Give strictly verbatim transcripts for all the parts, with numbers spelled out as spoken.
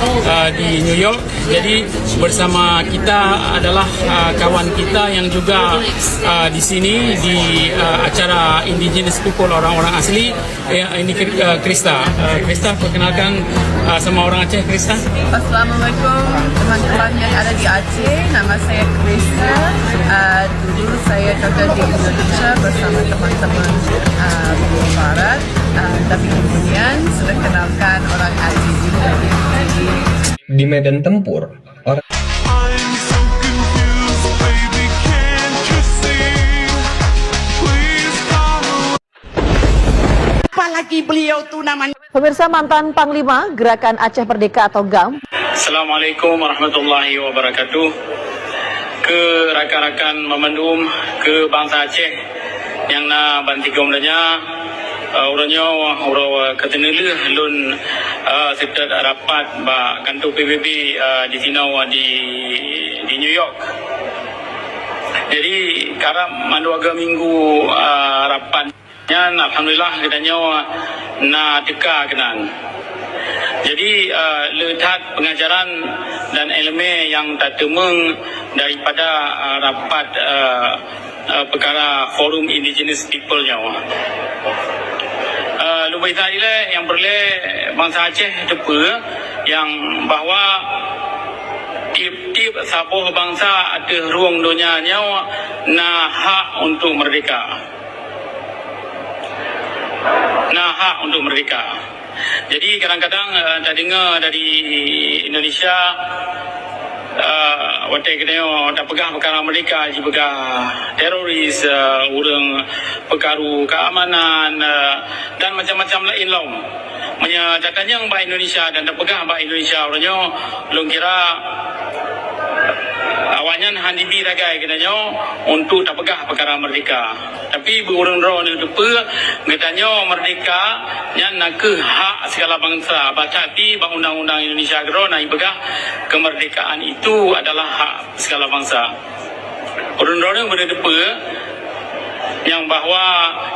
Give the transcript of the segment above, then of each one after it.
Uh, di New York. Jadi bersama kita adalah uh, kawan kita yang juga uh, di sini di uh, acara Indigenous People, orang-orang asli. Ya, ini Kri- uh, Krista. Uh, Krista, perkenalkan uh, sama orang Aceh, Krista. Assalamualaikum teman-teman yang ada di Aceh. Nama saya Krista. Uh, dulu saya kerja di Indonesia bersama teman-teman uh, Barat. Uh, tapi kemudian sudah kenalkan orang Aceh juga. Di medan tempur, orang Apalagi beliau tu namanya. Pemirsa, mantan Panglima Gerakan Aceh Merdeka atau gam. Assalamualaikum warahmatullahi wabarakatuh. Keu rakan-rakan meumandum, keu bansa Aceh nyang na bansigom donya, uh, uroe nyoe uroe keuteuneuh lheueh lôn uh, seutôt rapat bak kantor P B B uh, di sinoe di di New York. Jadi karab mandua minggu uh, rapat nyan, alhamdulillah geutanyoe na teuka keunan. Jadi uh, le that pengajaran dan ilmu yang tateumeung daripada uh, rapat uh, uh, perkara Forum Indigenous People nyoe. Uh, lubeng tadi leh yang perlu bansa Aceh teupeu yang bahwa tiep-tiep saboh bansa ateueh rueng donya nyoe na hak untuk merdeka. Na hak untuk merdeka. Jadi kadang-kadang uh, tadeungoe dari Indonesia uh, watée geutanyoe tapeugah perkara merdeka jipeugah teroris, uh, ureuëng peukaru keamanan uh, dan macam-macam lain lom. Meunyoe tatanyong bak Indonesia dan tapeugah bak Indonesia uroe nyoe, lôn kira awaknyan hana jibi ragai geutanyoe untuk tapeugah perkara merdeka. Tapi beu ureuëng droe neuteupeu geutanyoe merdeka nyan nakeuh hak segala bansa. Bak that pih bak undang-undang Indonesia keudroe na jipeugah kemerdekaan itu adalah hak segala bansa. Ureuëng droe neuteupeu nyang bahwa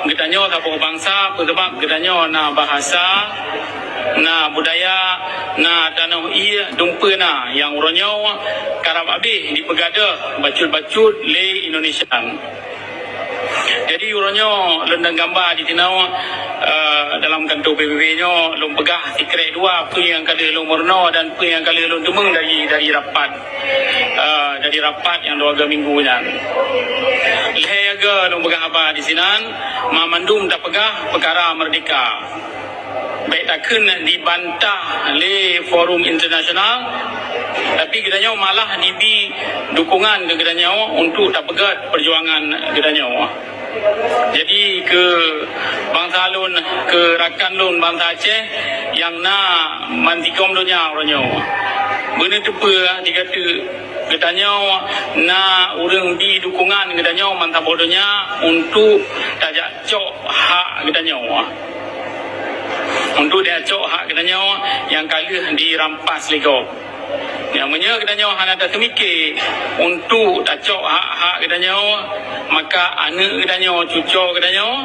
geutanyoe saboh bansa, peusabab geutanyoe na bahasa, na budaya, na tanoh ié dumpeue na nyang uroe nyoe karab abéh dipeugadôh bacut-bacut lé Indonesia. Jadi uroe nyoe lôn dan gamba di sinoe uh, dalam kantor P B B nyoe lôn peugah sikrek dua peue nyang ka lheueh lôn meurunoe dan peue nyang ka lheueh lôn teumeung dari dari rapat uh, dari rapat nyang dua minggu nyan. Lhée ga lôn peugah haba di sinan, mamandum tapeugah peukara merdeka. Baik takheun dibantah lé forum internasional, tapi geutanyoe malah dibi dukungan keu geutanyoe untuk tapeugét peujuangan geutanyoe. Jadi keu bansa lôn, keu rakan lôn bansa Aceh nyang na bansigom donya uroe nyoe, beuneuteupeu tiga teuk geutanyoe na ureuëng bi dukungan geutanyoe mantap donya untuk tajak cok hak geutanyoe. Untuk tajak cok hak geutanyoe nyang ka lheueh dirampas lé gob. Nyang meunyoe geutanyoe hana taseumike untuk tacok hak-hak geutanyoe, maka aneuëk geutanyoe, cucoe geutanyoe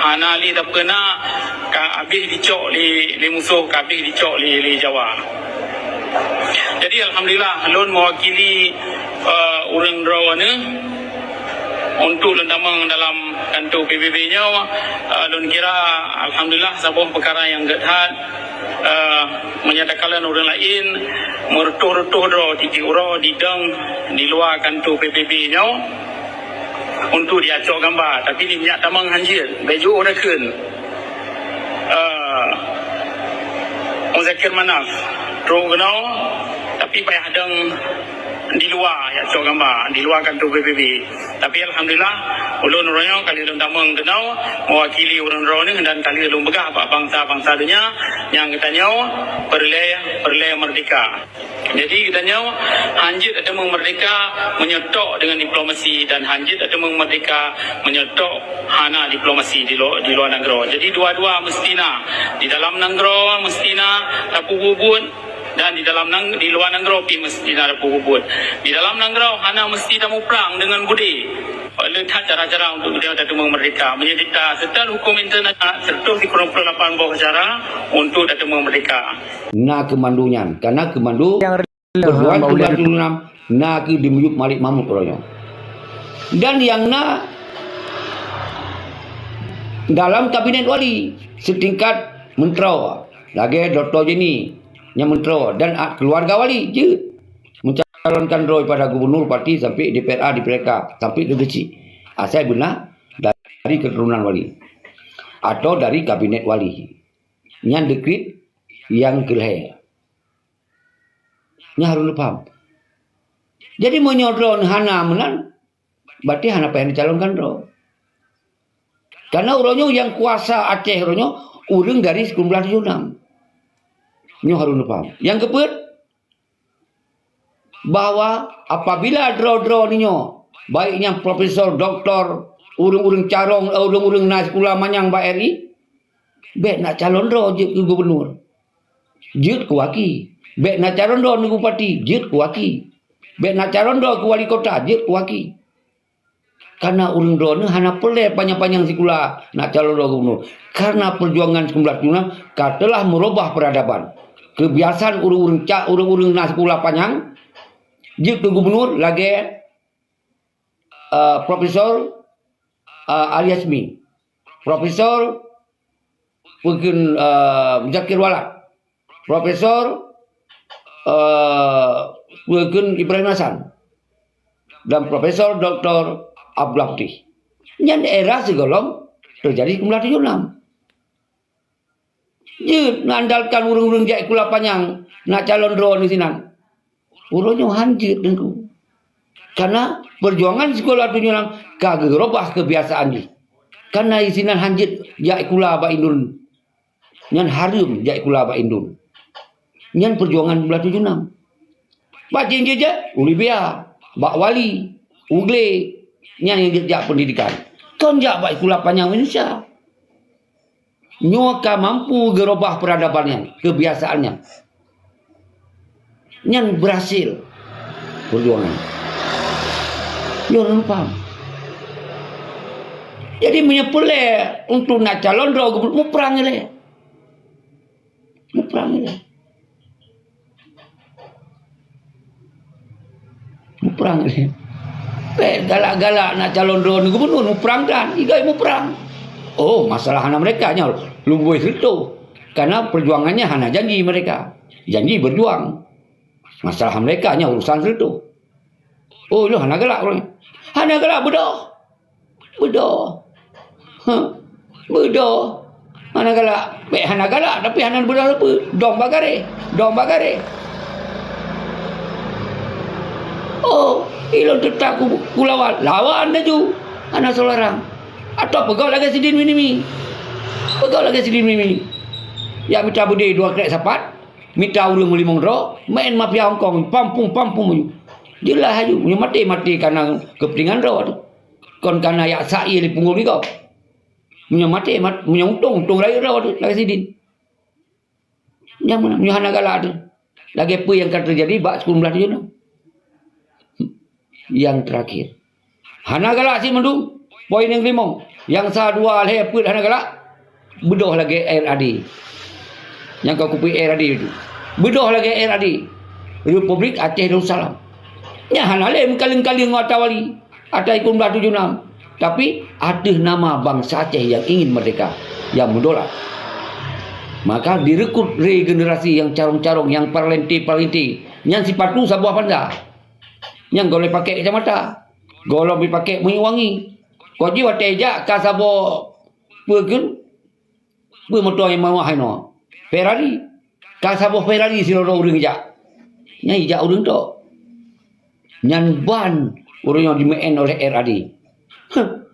hana lé tapeuna ka abéh dicok lé lé musoh, ka abéh dicok lé lé Jawa. Jadi alhamdulillah lôn mewakili uh, ureuëng droe neuh untuk lôn tamong dalam kantor P B B nyoe. Uh, lôn kira alhamdulillah saboh peukara nyang gét that. Uh, meunyoe takalon ureuëng laén meurutoh-rutoh droe tieb-tieb uroe didong di luwa kantor P B B nyoe untuk diacok gamba, tapi di minyak tamong hanjeuet, baju udah kheun. Uh, Muzakir Manaf trok keunoe, tapi payah dong di luwa ya cok gamba, di luwa kantor P B B. Tapi alhamdulillah, ulôn uroe nyoe ka lheueh lôn tamong keunoe mewakili ureuëng droe neuh dan ka lheueh lôn peugah bak bansa-bansa donya nyang geutanyoe peureulée peureulée merdeka. Jadi geutanyoe hanjeuet ateumeung merdeka meunyoe tok deungon diplomasi dan hanjeuet ateumeung merdeka meunyoe tok hana diplomasi di luwa di luwa nanggroe. Jadi dua-dua meusti na, di dalam nanggroe meusti na tapeubuet-buet dan di dalam nang di luwa nanggroe pih meusti na tapeubuet-buet. Di dalam nanggroe hana meusti tamuprang deungon beudé. Oleh that cara-cara untuk kita tateumeung merdeka. Meunyoe kita seutôt huköm internasional, seratus tiga puluh lapan boh cara untuk tateumeung merdeka. Na keumandu nyan, karena keumandu nyang perjuangan keumandu enam na keu di Malik Mahmud uroe nyoe. Dan nyang na dalam kabinet wali setingkat menteri, lagèe Doktor Jenny nyang menteri dan keluarga wali jeuet mencalonkan droe pada gubernur, bupati sampai D P R A, D P R K sampai ke kecil. Asai beuna dari keturunan wali atau dari kabinet wali. Nyan dekrit nyang keulhèe. Nyan harôh neupaham. Jadi meunyoe droe hana meunan, berarti hana payah neucalonkan droe. Karena uroe nyoe nyang kuasa Aceh uroe nyoe ureueng dari sikureueng blah tujoh nam. Nyoe harôh neupaham. Nyang keupeuet, bahwa apabila droe-droe nyoe, baik nyang profesor, doktor, ureueng-ureueng carông, eh, ureueng-ureueng na sikula manyang bak R I, bèk nak calon droe jeuet keu gubernur, jeuet keu waki. Bèk nak calon droe keu bupati, jeuet keu waki. Bèk nak calon droe keu wali kota, jeuet keu waki. Karena ureueng droeneuh hana peureulèe panyang-panyang sikula nak calon droe gubernur. Karena perjuangan sikureueng blah tujoh nam ka teulah meurubah peradaban. Keubiasaan ureueng-ureueng ca-, ureueng-ureueng na sikula panyang jeuet keu gubernur lagèe, eh, Profesor, eh, Ali Hasmi, Profesor Mungkin, eh, Muzakir Walad, Profesor, eh, Mungkin Ibrahim Hasan, dan Profesor Doktor Abdullah Putih. Nyan era sigohlom teujadi sikureueng blah tujoh nam. Jeuet mengandalkan ureueng-ureueng jak sikula panyang nak calon droe nyoe sinan. Uroe nyoe han jeuet, Teungku. Karena perjuangan sikula tujoh nam ka geurubah keubiasaan jih. Karena isinan han jeuet jak sikula bak indon. Nyan hareuem jak sikula bak indon. Nyan perjuangan blah tujoh nam. Bak jih jijak u Libya, bak Wali, u Glé, nyan nyang jijak pendidikan. Kon jak bak sikula panyang Indonesia. Nyoe ka mampu geurubah peradaban nyan, keubiasaan nyan. Nyan berhasil perjuangan. Nyoe ureueng paham. Jadi, meunyoe peureulèe untuk nak calon droe gubernur, muprang ilèe. Muprang ilèe. Muprang ilèe. Bèk galak-galak nak calon droe gubernur, muprang tan. Igai muprang. Oh, masalah hana mereka nyoe lumbôi seureutôh. Karena perjuangannya hana janji mereka. Janji berjuang. Masalah mereka nyoe urusan seureutôh. Oh, lôn hana galak ureueng. Hana galak, beudôh. Beudôh. Huh. Beudôh. Hana galak. Bèk hana galak, tapi hana beudôh sapeue. Dong bak garéh. Dong bak garéh. Oh, ilôn teutap ku, kulawan. Lawan laju. Hana soe larang. Atau peugah lagèe sidin Minimi. Peugah lagèe sidin Minimi. Jak mita beudé dua krèk sapat. Mita ureueng meulimong droe, main mafia Hong Kong, pampung-pampung laju. Jeulaih laju, meunyoe maté, maté karena keupeuntengan droe teuh. Kon karena jak sa ie di punggong di gob. Meunyoe maté, mat-, meunyoe untông, untông rayeuk droe teuh, lagèe sidin. Nyang meunan, meunyoe hana galak teuh. Lagèe peue nyang ka teujadi bak sikureueng blah tujoh nam. Nyang teurakhir. Hana galak cit mandum, poin nyang limong. Nyang sa dua lhèe peuet hana galak, beudôh lagèe R A D. Nyang ka kupeue R A D itu. Beudôh lagèe R A D. Republik Aceh Darussalam. Nyan hana lé meukaleng-kaleng ngon ata wali. Ata sikureueng blah tujoh nam. Tapi, ateueh nama bansa Aceh nyang ingin merdeka, nyang meudolat. Maka direkrut regenerasi nyang carông-carông, nyang parlente-parlente. Nyan sipatu saboh panda. Nyang gohlom pake kacamata. Gohlom pih pake minyeuk wangi. Kon jih watèe jak ka saboh peue kheun, peue moto nyang meuwah inoe. Ferrari. Ka saboh Ferrari sidroe ureueng jak. Nyan ijak ureueng tok. Nyan ban ureueng nyang jimeu'en oleh R A D. Huh.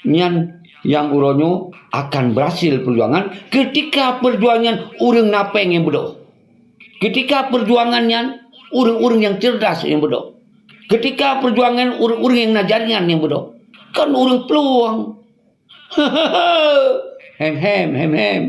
Nyan nyang uroe nyoe akan berhasil perjuangan, keutika perjuangan nyan ureueng na péng nyang beudôh. Keutika perjuangan nyan ureueng-ureueng nyang cerdas nyang beudôh. Keutika perjuangan ureueng-ureueng nyang na jaringan nyang beudôh. Kon ureueng plueng. Hem, hem, hem, hem.